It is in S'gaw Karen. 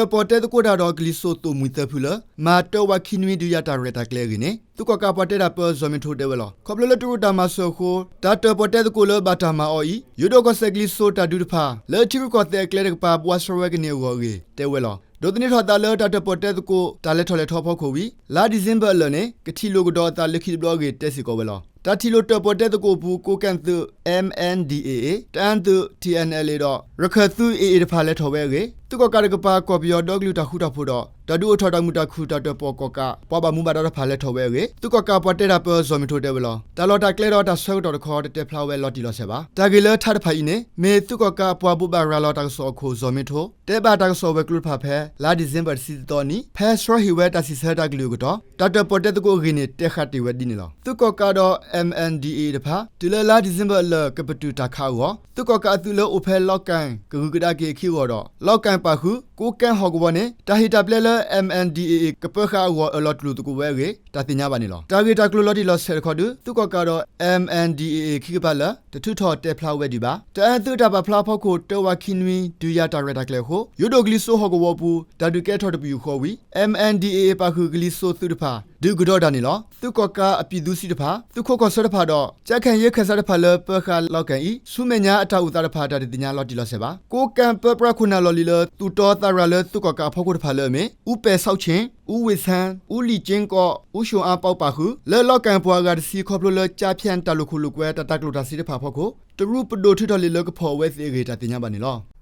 တၢ်တၢၣ်ပီၣ်တဲသကိးတၢ်ဒီးကလံၤစိးသိၣ်မှံသၢဖုလၢ မၤတၢဝးခံနွံ ဒုးယၤတၢ်ရဲၣ်တၢ်ကျဲၤအဂ့ၢ်န့ၣ် သုးကီၣ်ကးပှၤတဲတၢ်ပၢၢ် စီၤမ့ထိတဲဝဲလီၤ. ခီဖျိလၢတရူးတၢ်မၤစၢၤအဃိ တၢ်တၢၣ်ပီၣ်တဲသကိးလၢဘၣ်တၢ်မၤအီၤအံၤ ယိၣ်ဒိၣ်ကီၢ်စဲၣ်ကလံၤစိးတၢ်ဒုးတဖၣ် လၢထံရူၢ်ကီၢ်သဲးအကျဲတကပၤ ဘှါဆှဲဝဲကန့ၢ်အဂီၢ်အဂ့ၢ် တဲဝဲလီၤ. ဒိးသန့ၤထီၣ်သးလၢတၢ်တၢၣ်ပီၣ်တဲသကိး တၢ်လဲၤထီၣ်လဲၤထီအဖီခိၣ်ဝံၤ လါဒံၣ်စ့ဘၢၣ်အလၢာ်န့ၣ် ကထံၣ်လိာ်ကဒီးအသးလၢခံတဘျီအဂ့ၢ် တဲစ့ၢ်ကီးဝဲလီၤ. တၢ်ထံၣ်လိာ်တၢၣ်ပီၣ်တဲသကိးအပူၤ ကိးကဲၣ်သုး M N D A A, တအၣ်သုး T N L A ဒီး ရခၢၣ်သုး A A တဖၣ်လဲၤထီၣ်ဝဲအဂ့ၢ် သုးကီၣ်ကးတကပၤ ကီၢ်ပယီၤဒီကလုာ်တၢ်ဃူတၢ်ဖိးဒီး တၢ်ဒုးအိၣ်ထီၣ်တၢ်မုာ်တၢ်ခုၣ် တၢ်တၢၣ်ပီၣ်ကီၣ်ကး ပှၤဘၣ်မူဘၣ်ဒါတဖၣ်လဲၤထီၣ်ဝဲအဂ့ၢ် သုးကီၣ်ကးပှၤတဲတၢ်ပၢၢ် စီၤမ့ထိတဲဝဲလီၤ. တၢ်လီၢ်တၢ်ကျဲဒီးတၢ်ဆၢကတီၢ်တခီ တတဲဖျါဝဲလီၤတံၢ်လီၤဆဲးဘၣ်. တၢ်ဂ့ၢ်လၢထးတဖၣ်အံၤန့ၣ် မ့ၢ်သုးကီၣ်ကးအပှၤဘိးဘၣ်ရၤလီၤတၢ်ကစီၣ်အခိၣ် စီၤမ့ထိ တဲဘၣ်တၢ်ကစီၣ်ဝဲၤကျိၤတဖၣ်ဖဲ လါဒံၣ်စ့ဘၢၣ်တဆံတသီအနံၤ ဖဲဆှၢဟံၣ်ဝဲတၢ်စံးဆၢတၢ်ကလုၢ်အကတီၢ် တၢ်တၢၣ်ပီၣ်တဲသကိးအဂ့ၢ်န့ၣ် တဲဃာ်တ့ၢ်ဝဲဒ်န့ၣ်လီၤ. သုးကီၣ်ကးဒီး M N D A A တဖၣ် တုၤလၢလါဒံၣ်စ့ဘၢၣ်အလၢာ် ကပတုာ်တၢ်ခးအဂီၢ် သုးကီၣ်ကးအသုးလၢအိၣ်ဖဲလီကၣ်ကရူၢ်ကဒါက့ၤအခံအဂီၢ်ဒီး လီကၣ်ပာ်ဃုာ် ကိးကဲၣ်ဟီၣ်ကဝီၤန့ၣ် တၢ်ဟ့ၣ်တၢ်ပျဲလၢ M N D A A ကပၢဃာ်အဂီၢ် အၢၣ်လီၤတူၢ်လိာ်သကိးဝဲအဂ့ၢ် တၢ်သ့ၣ်ညါဘၣ်န့ၣ်လီၤ. တၢ်ဂ့ၢ်တၢ်ကျိၤလီၤတံၢ်လီၤဆဲးတခီဒု သုးကီၣ်ကးဒီး M N D A A ခံကပၤလၢာ် တထုးထီၣ်တဲဖျါဝဲဒံးဘၣ်. တအၣ်သုးတၢ်ပာ်ဖျါအဖီခိၣ် တၢဝးခံနွံ ဒုးယၤတၢ်ရဲၣ်တၢ်ကျဲၤအဃိ ယိၣ်ဒိၣ်ကလံၤစိးဟီၣ်ကဝီၤအပူၤ တၢ်ဒုးကဲထီၣ်တပယူာ်ဃီဝံၤ M N D A A ပာ်ဃုာ်ကလံၤစိးသုးတဖၣ် ဒုးကဒီးတၢ်န့ၣ်လီၤ. သုးကီၣ်ကးအပံာ်သူစံးတဖၣ် သုးခိးကီၢ်ဆၢတဖၣ်ဒီး ကၠၣ်ခၣ်ယဲၢ်ခၢၣ်စးတဖၣ်လၢပၢဃာ်လီကၣ်အံၤ ဆူမဲာ်ညါအတၢ်အိၣ်သးတဖၣ် တၢ်တသ့ၣ်ညါလီၤတံၢ်လီၤဆဲးဘၣ်. ကိးကဲၣ်ပၢပြးခိၣ်နၢ်လီၢ်လံၤလၢ သူၣ်တီသးရၤလၢသုးကီၣ်ကးအဖီခိၣ်တဖၣ်လၢအမ့ၢ် အူပဲၣ်ဆီးဆ့ၣ်, အူဝ့ၢ်ဆၣ်, အူလံၣ်ကၠ့ကီး, အူၡိၣ်အါပီးပာ်ဃုာ် လၢလီကၣ်ပှၤအဂၤတဆံ ခီဖျိလၢကၠါဖၠၣ်တၢ်လိာ်ခိၣ်လိာ်ကွဲ တၢ်တၢ်ကျိၣ်တၢ်စ့တဖၣ်အဖီခိၣ် တရူးပဒိၣ်ထုးထီၣ်လံာ်လၢကဖီၣ်အဝဲသ့ၣ်အဂ့ၢ် တၢ်သ့ၣ်ညါဘၣ်န့ၣ်လီၤ.